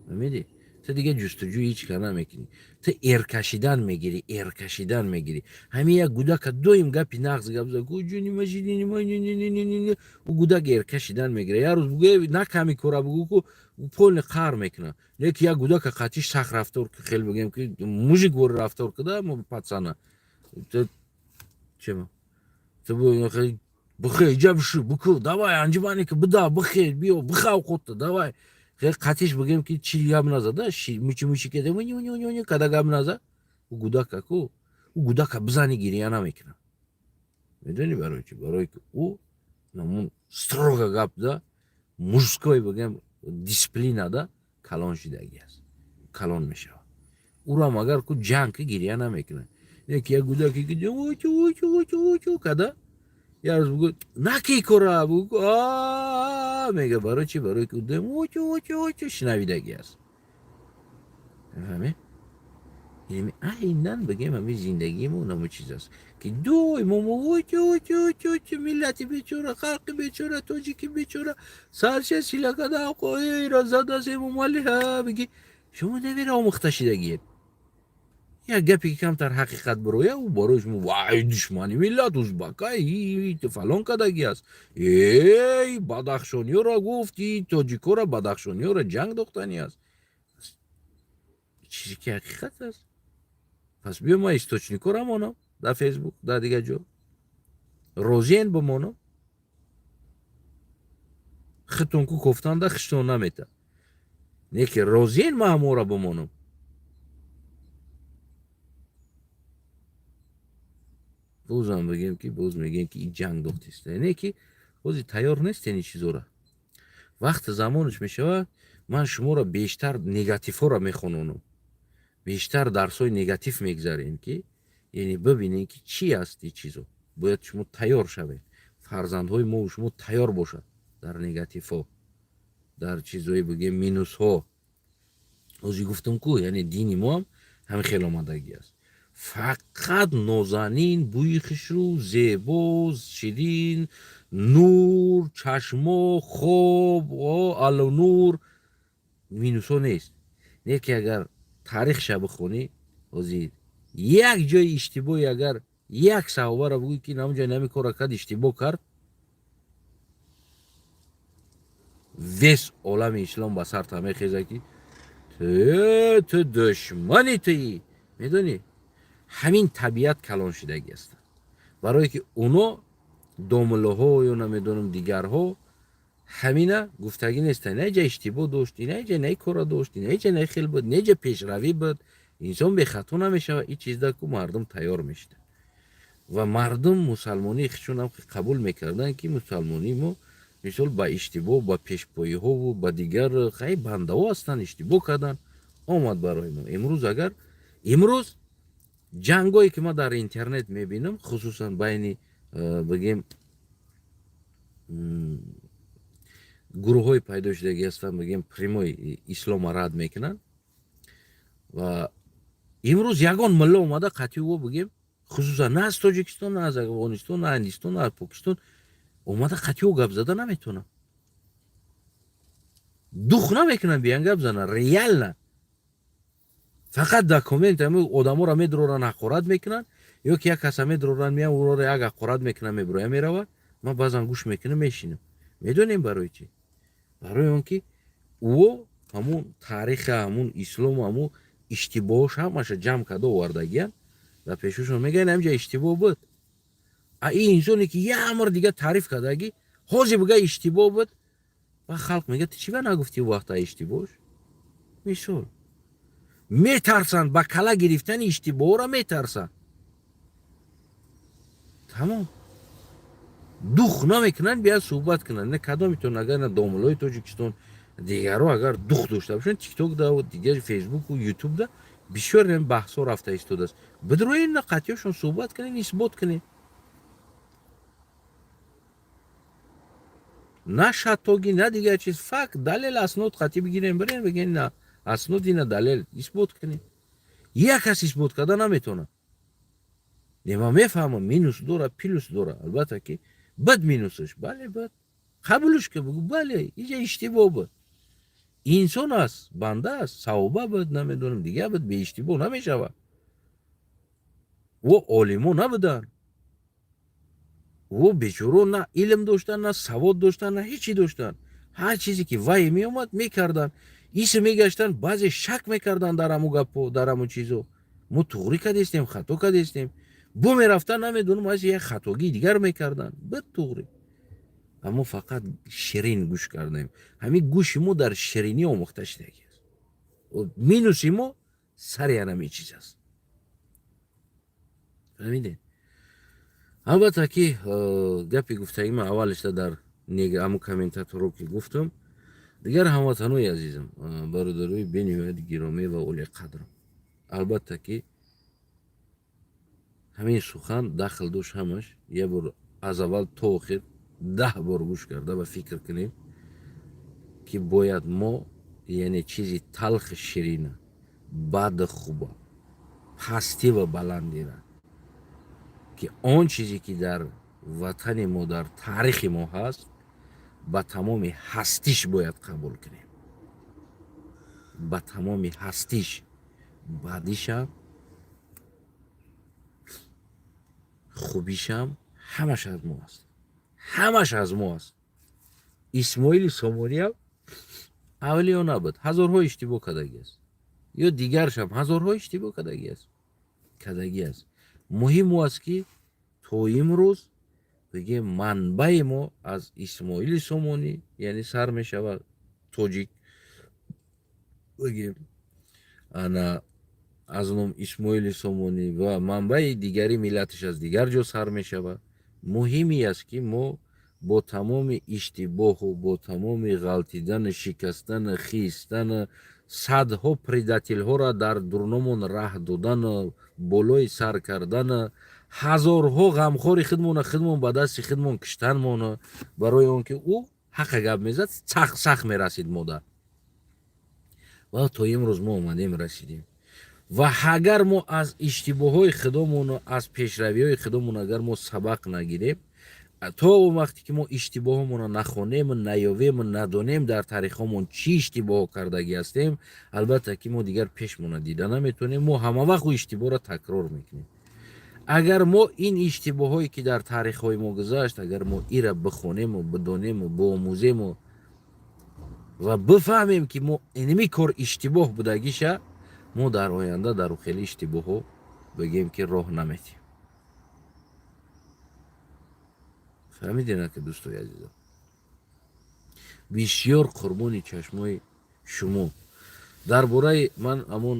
фаҳмидӣ, ту дига ҷустуҷӯ ҳеҷ кар намекунӣ, ту эркашидан мегирӣ, эркашидан мегирӣ. Ҳамин як гудака доим гапи нағз гап зад, ӯ гудак эркашидан мегира. Як рӯз бугӯ, на ками кора бугӯ ку, ӯ полный қаҳр мекунад. Не ки як гудака қатиш сахт рафтор, хел бигем ки мужик вори рафтор куда, пацана чема, бихе, иҷа биши, буку, давай, анҷумане ки буда, бихе, биё, бихав худта, давай. Қатиш бигем ки чи гап назада, мучи мучи кеда, када гап наза, ӯ гудака ку, ӯ гудака бизани, гирия намекунад. Медонӣ барои чи? Барое ки ӯ намун строго гап да, мужской, бигем, дисциплина да калон шидагӣ аст, калон мешавад. Ӯрам агар ку ҷанг ки, гирия намекунад. Не ки як гудаке ки када, як рӯз бугӯ, наки кора бугӯ, мега. Барои чи? Барои ки шинавидагӣ аст. Фаҳмед? Яъне айнан бигем, ҳамин зиндагимо намо чиз аст, ки доимо мо миллати бечора, халқи бечора, тоҷики бечора сарша силакада ра задас Эмомалиҳа. Биги шумо навера омӯхта шидагиед. Як гапе ки камтар ҳақиқат бироя, ӯ барои шумо вай, душмани миллат, узбакай фалон кадаги аст, эй, бадахшониёро гуфти, тоҷикоро, бадахшониёро ҷанг дохтанӣ аст. Чизе ки ҳақиқат аст. Пас биё, ман источникҳоро монам дар Фейсбук, дар дигар ҷо розиен бимонам. Хитон ку кофтанда хиштон намета, не ки розиен ман ҳаморо бимонам. Бозам бигем, ки боз мегӯем, ки ин ҷанг дохтиста. Не ки бози тайёр нестен ин чизора, вақти замонаш мешавад. Ман шуморо бештар негативҳоро мехононам, бештар дарсҳои негатив мегзарем, ки яъне бибинем, ки чӣ аст ин чизо. Бояд шумо тайёр шавед, фарзандҳои мову шумо тайёр бошад дар негативҳо, дар чизҳои, бигем, минусҳо. Ҳозир гуфтам ку, яъне дини мо ҳам ҳамин хел омадагӣ аст: фақат нозанин, бӯи хушрӯ, зебо, ширин, нур, чашмо, хоб, алнур, минусҳо нест. Не ки агар таърихша бихонӣ, ҳозир як ҷои иштибоҳи, агар як саҳобаро бигӯӣ, ки намун ҷой нами кора кард, иштибоҳ кард, весь олами ислом ба сарта мехезад, ки ту душмани туӣ. Медонӣ, ҳамин табиат калон шидагӣ ҳастанд, барое ки оно домуллоҳо ё намедонам дигарҳо ҳамина гуфтагӣ нестанд: на ҷа иштибоҳ дошт, ина ҷа най кора дошт, ина ҷа най хел буд, не ҷа пешравӣ буд. Инсон бехато намешавад. Ин чизда ку мардум тайёр мешуданд ва мардум мусалмонии худшонам қабул мекарданд, ки мусалмонии мо, мисол, ба иштибоҳ, ба пешпоиҳову ба дигар хай бандаҳо ҳастанд, иштибоҳ карданд, омад барои мо. Имрӯз, агар имрӯз ҷангое ки ман дар интернет мебинам, хусусан байни бигем, гурӯҳҳои пайдо шудагӣ ҳастанд, бигем, прямой ислома рад мекунанд. Ва имрӯз ягон мулло омада қатъи ӯ бигем, хусусан на аз Тоҷикистон, на аз Афғонистон, на Ҳиндистон, на аз Покистон омада қатъи ӯ гап зада наметавонам. Дух намекунам биён гап зана, реально. Фақат дар коммент ҳами одаморо медуроранд, ҳақорат мекунанд, ё ки як каса медуроранд, меян ӯро як ҳақорат мекунанд, мебироя, меравад. Ман баъзан гӯш мекунам, мешинам. Медонем барои чӣ? Барои он ки ӯ ҳамун таъриха, ҳамун ислому, ҳамун иштибоҳош ҳамаша ҷамъ карда овардагиян дар пешошон, мегӯянд, ҳамҷа иштибоҳ буд. А ин инсоне ки як амр дига таъриф кардагӣ, ҳозир бига иштибоҳ буд, ва халқ мегӯяд, ту чӣ ба нагуфтӣ вақта иштибоҳш? Мисол, метарсанд, ба кала гирифтани иштибоҳро метарсанд. Тамом, дух намекунанд биёд суҳбат кунанд. На кадомитон, агар на домулои Тоҷикистон, дигарро агар дух дошта бошанд, Тикток да, дигар Фейсбуку Ютуб да бисёр баҳсҳо рафта истодааст. Бидроен, на қатъиёшон суҳбат кунед, исбот кунед. На шаттогӣ, на дигар чиз, факт, далел, аснод қатъӣ бигирем, бирем, бигем, на асноди, на далел, исбот кунед. Як кас исбот карда наметавонад. Не, ман мефаҳмам, минус дора, плюс дора, албатта ки бад минусаш, бале, бад, қабулш ка, бугӯ, бале, иҷа иштибоҳ буд, инсон аст, банда аст, савоба буд, намедонам, дигар буд, беиштибоҳ намешавад. Ӯ олимо набуданд, ӯ бечоро на илм доштанд, на савод доштанд, на ҳечи доштанд. Ҳар чизе ки вай меомад, мекарданд, исе мегаштанд, баъзе шак мекарданд дар ҳамун гапҳо, дар ҳамун чизо. Мо туғрӣ кардестем, хато кардестем, бо мерафтан, намедонам, аз як хатогии дигар мекарданд, бад туғрӣ. Аммо фақат ширин гӯш кардаем. Ҳамин гӯши мо дар ширинӣ омӯхта шудагӣ аст. Минуси мо сари ҳамин чиз аст, фаҳмидед? Албатта ки гапи гуфтагӣ ман аввалишта дар ҳамун комментаторо ки гуфтам. Дигар ҳамватанои азизам, бародарои бениҳоят гиромӣ ва олиқадрам, албатта ки ҳамин сухан дахл дошт. Ҳамаш як бор аз аввал то охир 10 бор гӯш карда ва фикр кунем, ки бояд мо, яъне чизи талхи ширина, баду хуба, пастӣ ва баландира, ки он чизе ки дар ватани мо, дар таърихи мо ҳаст, ба тамоми ҳастиш бояд қабул кунем, ба тамоми ҳастиш, бадишам, хубишам, ҳамаш аз мо аст, ҳамаш аз мо аст. Исмоили Сомониям авлиё набуд, ҳазорҳо иштибоҳ кардагӣ аст, ё дигаршам ҳазорҳо иштибоҳ кардагӣ аст. Муҳим ӯ аст, ки то имрӯз бигем, манбаи мо аз Исмоили Сомонӣ, яъне сар мешавад, тоҷик бигем, ана аз ном Исмоили Сомонӣ, ва манбаи дигари миллаташ аз дигар ҷо сар мешавад. Муҳиме аст, ки мо бо тамоми иштибоҳу бо тамоми ғалтидану шикастану хистану садҳо предателҳоро дар дурномон раҳ додану болои сар кардану ҳазорҳо ғамхори худмона худмон ба дасти худмон киштанмона, барои он ки ӯ ҳаққа гап мезад, сахт сахт мерасид модар, ва то имрӯз мо омадем, расидем. Ва агар мо аз иштибоҳҳои худомону аз пешравиҳои худомон агар мо сабақ нагирем, то он вақте ки мо иштибоҳомонро нахонему, наёвему, надонем дар таърихҳомон чӣ иштибоҳ кардагӣ ҳастем, албатта ки мо дигар пешмона дида наметавонем. Мо ҳама вақт ӯ иштибоҳро такрор мекунем. Агар мо ин иштибоҳҳое ки дар таърихҳои мо гузашт, агар мо ира бихонему, бидонему, боомӯзему ва бифаҳмем, ки мо иними кор иштибоҳ будагиша, мо дар оянда дар хели иштибоҳҳо, бигем, ки роҳ наметиҳем. Фаҳмидена ки, дӯстои азизам, бисёр қурбони чашмои шумо. Дар бораи ман ҳамон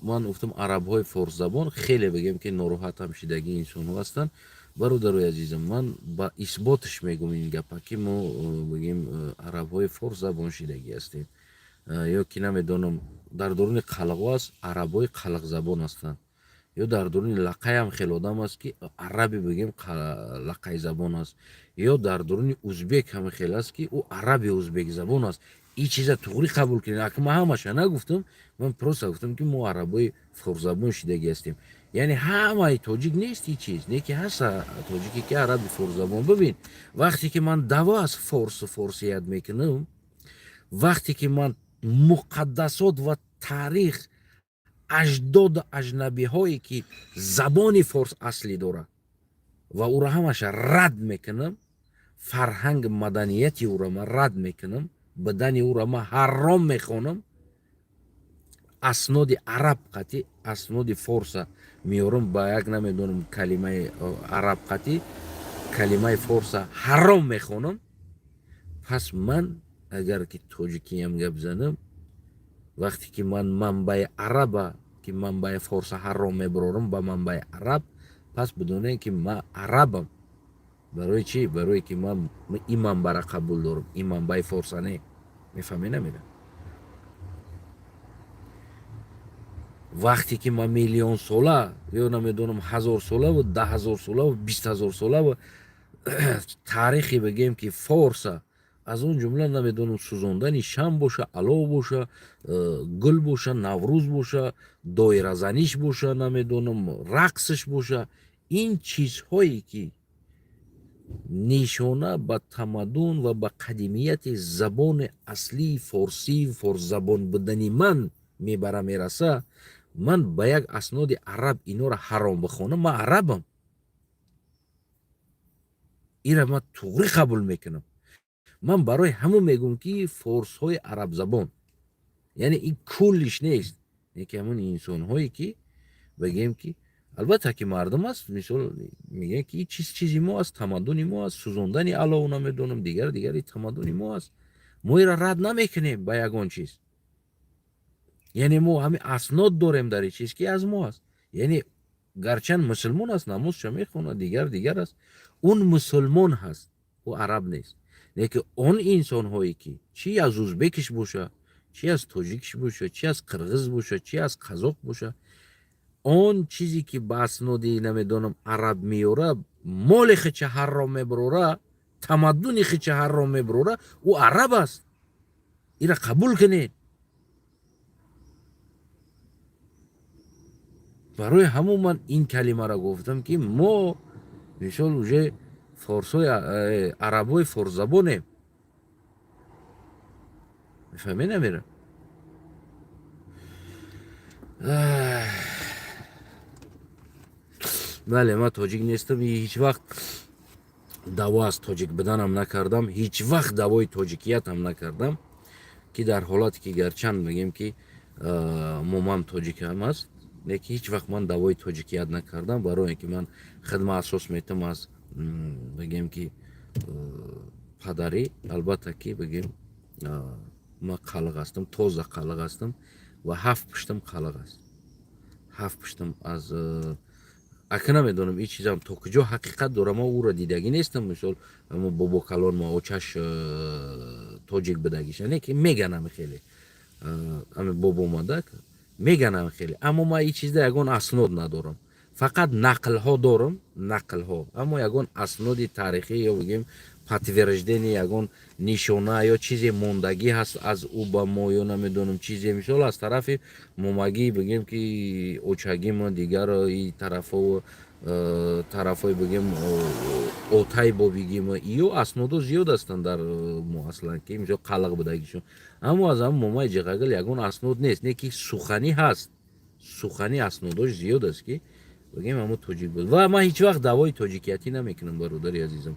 ман гуфтам, арабҳои форсзабон хеле, бигем, ки нороҳатам шидагии инсонҳо ҳастанд. Бародарои азизам, ман ба исботаш мегӯм ин гапа, ки мо, бигем, арабҳои форсзабон шидагӣ ҳастем, ё ки намедонам, дар дуруни қалғо аст, арабҳои қалғзабон ҳастанд, ё дар дуруни лақаям хеле одам аст, ки араби, бигем, лақайзабон аст, ё дар дуруни узбек ҳам хел аст, ки ӯ араби узбекзабон аст. Ин чиза туғри қабул кунед. Ака, ман ҳамаша нагуфтам, ман просто гуфтам, ки мо арабои форсзабон шидагӣ ҳастем. Яъне ҳамаи тоҷик нест ин чиз, не ки ҳаст тоҷике, ки араби форсзабон. Бибин, вақте ки ман даъво аз форсу форсият мекунам, вақте ки ман муқаддасот ва таърих, аҷдоду аҷнабиҳое, ки забони форс аслӣ дорад ва ӯро ҳамаша рад мекунам, фарҳанг, маданияти ӯро ман рад мекунам, бадани ӯро ман ҳаром мехонам, асноди араб қатӣ асноди форса меорам, ба як намедонам калимаи араб қатӣ калимаи форса ҳаром мехонам. Пас ман агар ки тоҷикиям гап занам, вақте ки ман манбаи араба, ки манбаи форса ҳаром мебарорам ба манбаи араб, пас бидонем, ки ман арабам. Барои чӣ? Барое ки ман ин манбара қабул дорам, ин манбаи форса не. Мефаҳмӣ, намедам? Вақте ки ман миллионсола ё намедонам ҳазорсолаву 10 000 солаву 20 000 солаву таърихе бигем, ки форса, аз он ҷумла намедонам сӯзондани шам боша, алов боша, гул боша, Наврӯз боша, доиразаниш боша, намедонам рақсш боша, ин чизҳое ки нишона ба тамаддун ва ба қадимияти забони аслии форсӣ, форсзабон будани ман мебара мераса, ман ба як асноди араб инора ҳаром бихонам, ман арабам, ира ман туғрӣ қабул мекунам. Ман барои ҳамон мегӯм, ки форсҳои арабзабон, яъне ин куллиш нест, яке ҳамон инсонҳое, ки бигем, ки албатта ки мардум аст, мисол мегӯянд, ки ин чиз чизи мо аст, тамаддуни мо аст, сӯзондани алов, намедонам, дигар дигари тамаддуни мо аст, мо ира рад намекунем ба ягон чиз. Яъне мо ҳамин аснод дорем дар ин чиз, ки аз мо аст. Яъне гарчанд мусулмон аст, намозша мехонад, дигар дигар аст, он мусулмон ҳаст, ӯ араб нест. Лекин он инсонҳое, ки чӣ аз узбекиш боша, чӣ аз тоҷикиш боша, чӣ аз қирғиз боша, чӣ аз қазоқ боша, он чизе ки ба асноди намедонам араб меёра, моли хича ҳарром мебарора, тамаддуни хича ҳарром мебарора, ӯ араб аст. Ира қабул кунед. Барои ҳамон ман ин калимаро гуфтам, ки мо мисол уже форсои арабои форсзабонем. Мефаҳмед, намера? Бале, ман тоҷик нестам, ҳеҷ вақт даъво аз тоҷик буданам накардам, ҳеҷ вақт даъвои тоҷикиятам накардам, ки дар ҳолате ки гарчанд мегем, ки момам тоҷикам аст, лекин ҳеҷ вақт ман даъвои тоҷикият накардам, барое ки ман хидма асос метам аз бигем, ки падарӣ. Албатта ки бигем, ман қалиқ ҳастам, тоза қалиқ ҳастам ва ҳафт пуштам қалиқ аст, ҳафт пуштам аз. Ака, намедонам, ин чизам то куҷо ҳақиқат дора, ман ӯро дидагӣ нестам. Мисол, амо бобокалон ма очаш тоҷик будагиша не, ки меганам хеле, ами бобомадак меганам хеле, аммо ман ин чизда ягон аснод надорам, фақат нақлҳо дорам, нақлҳо, аммо ягон асноди таърихӣ ё бигем подтверждение, ягон нишона ё чизе мондагӣ ҳаст аз ӯ ба мо ё намедонам чизе, мисол, аз тарафи момагӣ, бигем, ки очагима, дигар и тарафо, тарафҳои, бигем, отай бобигима, ё аснодо зиёд ҳастанд дар мо аслан, ки мисол қалиқ будагишон, аммо аз ҳамн момаи ҷиғагил ягон аснод нест, не ки суханӣ ҳаст, суханӣ аснодош зиёд аст, ки бигем ҳамо тоҷик буд. Ва ман ҳеҷ вақт даъвои тоҷикиятӣ намекунам, бародари азизам.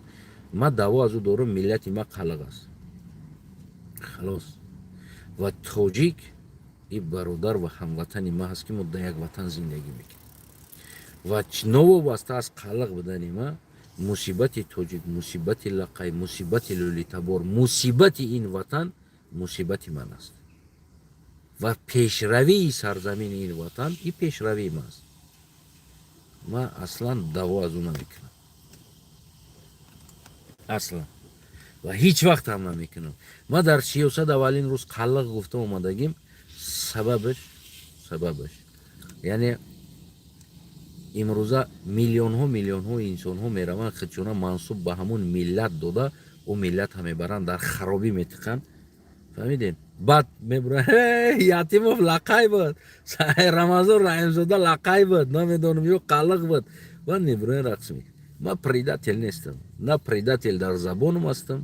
Ман даъво аз ӯ дорам, миллати ман қалиқ аст, халос. Ва тоҷик и бародар ва ҳамватани ман ҳаст, ки мо дар як ватан зиндагӣ мекунем. Ва новобаста аз қалиқ будани ман, мусибати тоҷик, мусибати лақай, мусибати лӯлитабор, мусибати ин ватан мусибати ман аст ва пешравии сарзамини ин ватан и пешравии ман аст. Ман аслан даъво аз ӯ намекунам, аслан, ва ҳеҷ вақт ҳам намекунам. Ман дар сиёсат аввалин рӯз қалиқ гуфта омадагим. Сабабаш, яъне имрӯза миллионҳо, миллионҳо инсонҳо мераванд, худшона мансуб ба ҳамон миллат дода, ӯ миллатро мебаранд, дар харобӣ метиқанд. Фаҳмидем? Баъд мебура: Ятимов лақай буд, Рамазон Раҳимзода лақай буд, намедонам, ё қалиқ буд. Баъд мебуроен, рақс мекунем. Ман предатель нестам, на предатель дар забонам ҳастам,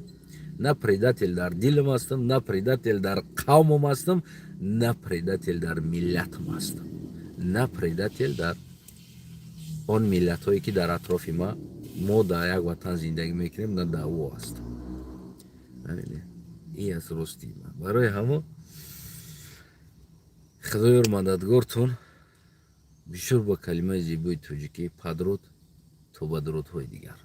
на предатель дар дилам ҳастам, на предатель дар қавмам ҳастам, на предатель дар миллатам ҳастам, на предатель дар он миллатҳое, ки дар атрофи ма, мо дар як ватан зиндагӣ мекунем, на дар ӯ ҳастам. Ин аст ростии ман. Барои ҳамо Худоёр мададгортон. Бисёр бо калимаи зебои тоҷикӣ падруд, то ба дурудҳои дигар.